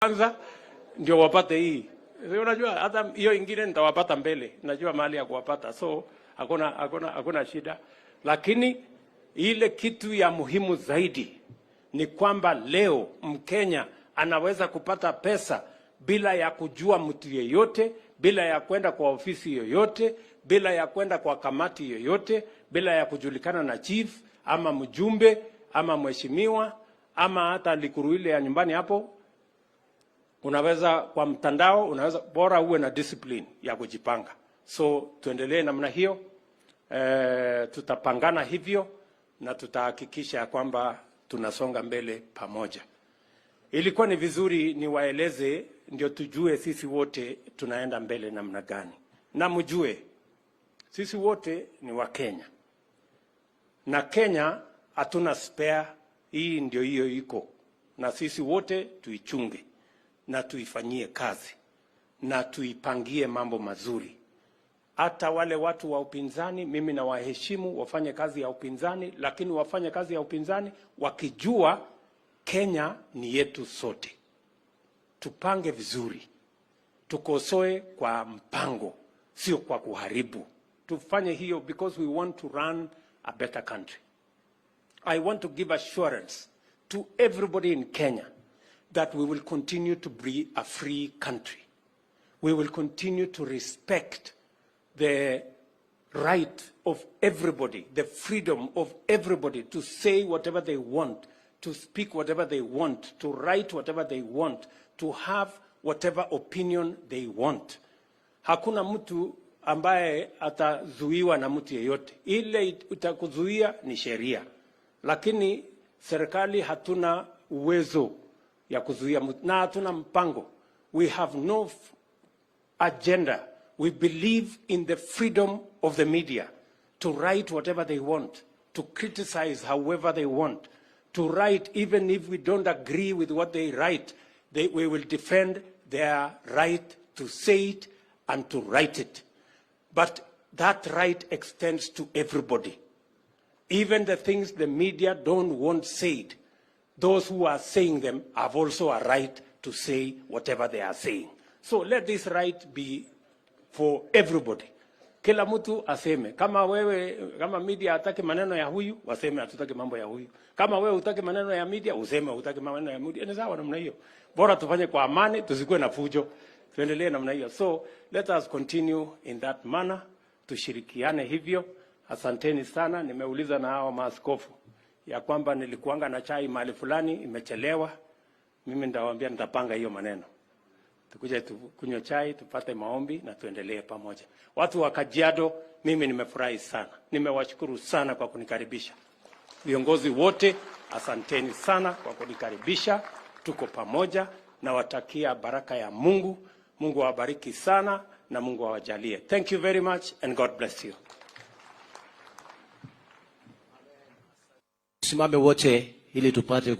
Kwanza ndio wapate hii. Si unajua hata hiyo ingine nitawapata mbele, najua mahali ya kuwapata, so hakuna shida. Lakini ile kitu ya muhimu zaidi ni kwamba leo Mkenya anaweza kupata pesa bila ya kujua mtu yeyote, bila ya kwenda kwa ofisi yoyote, bila ya kwenda kwa kamati yoyote, bila ya kujulikana na chief ama mjumbe ama mheshimiwa ama hata likuru ile ya nyumbani hapo. Unaweza kwa mtandao, unaweza bora uwe na discipline ya kujipanga. So tuendelee namna hiyo, tutapangana hivyo na tutahakikisha ya kwamba tunasonga mbele pamoja. Ilikuwa ni vizuri niwaeleze ndio tujue sisi wote tunaenda mbele namna gani, na mjue sisi wote ni Wakenya na Kenya hatuna spare. Hii ndio hiyo iko na sisi wote tuichunge na tuifanyie kazi na tuipangie mambo mazuri. Hata wale watu wa upinzani, mimi nawaheshimu, wafanye kazi ya upinzani, lakini wafanye kazi ya upinzani wakijua Kenya ni yetu sote. Tupange vizuri, tukosoe kwa mpango, sio kwa kuharibu. Tufanye hiyo because we want to run a better country. I want to give assurance to everybody in Kenya that we will continue to be a free country. We will continue to respect the right of everybody, the freedom of everybody to say whatever they want, to speak whatever they want, to write whatever they want, to have whatever opinion they want. Hakuna mtu ambaye atazuiwa na mtu yeyote. Ile itakuzuia ni sheria, lakini serikali hatuna uwezo ya kuzuia mtu na hatuna mpango. We have no agenda. We believe in the freedom of the media to write whatever they want, to criticize however they want, to write even if we don't agree with what they write. We will defend their right to say it and to write it. But that right extends to everybody. Even the things the media don't want said, those who are saying them have also a right to say whatever they are saying. So let this right be for everybody. Kila mtu aseme. Kama wewe, kama media hataki maneno ya huyu, waseme hatutaki mambo ya huyu. Kama wewe hutaki maneno ya media, useme hutaki maneno ya media. Ni sawa namna hiyo. Bora tufanye kwa amani, tusikuwe na fujo. Tuendelee namna hiyo. So let us continue in that manner. Tushirikiane hivyo. Asanteni sana. Nimeuliza na hawa maaskofu ya kwamba nilikuanga na chai mahali fulani imechelewa. Mimi nitawaambia nitapanga hiyo maneno. Tukuje tukunywe chai, tupate maombi na tuendelee pamoja. Watu wa Kajiado, mimi nimefurahi sana, nimewashukuru sana kwa kunikaribisha. Viongozi wote, asanteni sana kwa kunikaribisha. Tuko pamoja, nawatakia baraka ya Mungu. Mungu awabariki sana na Mungu awajalie. Thank you very much and God bless you. Simame wote ili tupate.